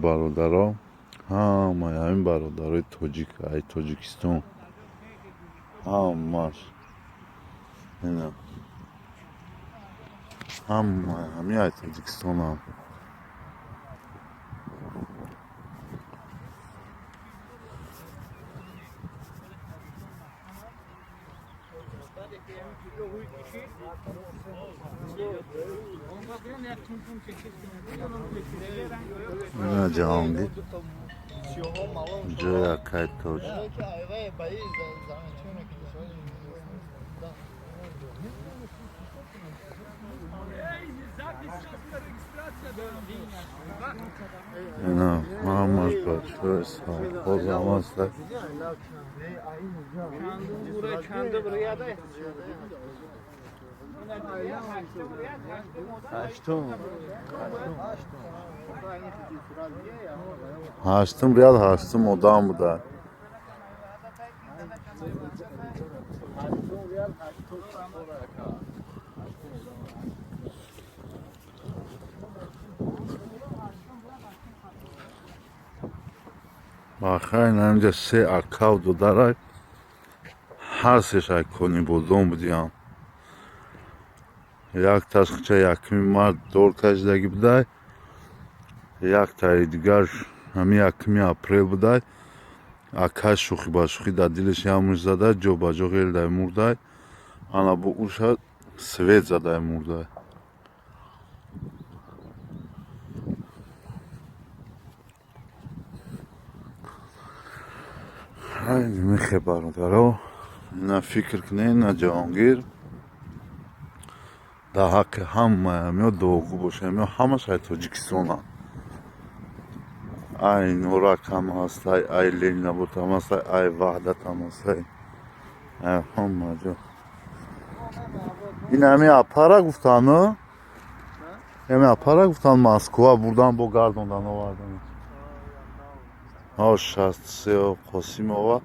Бародаро, ҳамаи ҳамин бародарои тоҷик ай Тоҷикистон, ҳамаш ина, ҳамаи ҳамин ай Тоҷикистонам. Ина Ҷаҳонгир, ҷои акай Тоҷ. Ина ҳамаш бачаҳои совхоз ҳам ҳастанд. Ҳаштум ряд ҳаштум одам буда. Бахайр, инҷа се акав додарак, ҳар сешай Конибодом будиям. Якташ хича якуми март дор кашидагӣ будай, яктаи дигар ҳамин 1-уми апрел будай. Акай шӯхӣ ба шӯхӣ дар дилаш як мушт задай, ҷо ба ҷо ғелдай мурдай. Ана бо уша свет задай мурдай. Мехе бародаро, на фикр кунед, на Ҷаҳонгир дар ҳаққи ҳамаи ҳамиё дуогӯ бошед. Ҳамиё ҳамаш ай Тоҷикистонанд. Ай Норак ҳам ҳастай, ай Ленинобод ҳам ҳастай, ай Ваҳдат ҳам ҳастай, ай ҳама ҷо. Ин ҳами апара гуфтанд, ҳами апара гуфтанд, Москва бурдан, бо гардондан овардан. Ҳо, 63 Қосимова.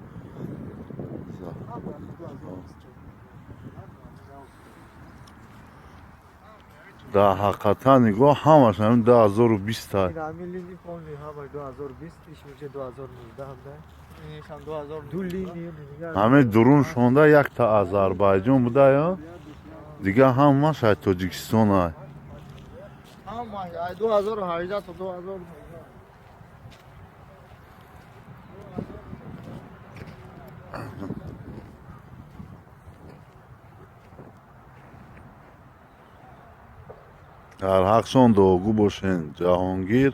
Дар ҳақиқатан нигоҳ, ҳамаш ҳамин 2020. Ҳамин дурун шонда якта Озарбайҷон буда, дигар ҳамаш ай Тоҷикистон ай. Дар ҳақшон дуогӯ бошен. Ҷаҳонгир.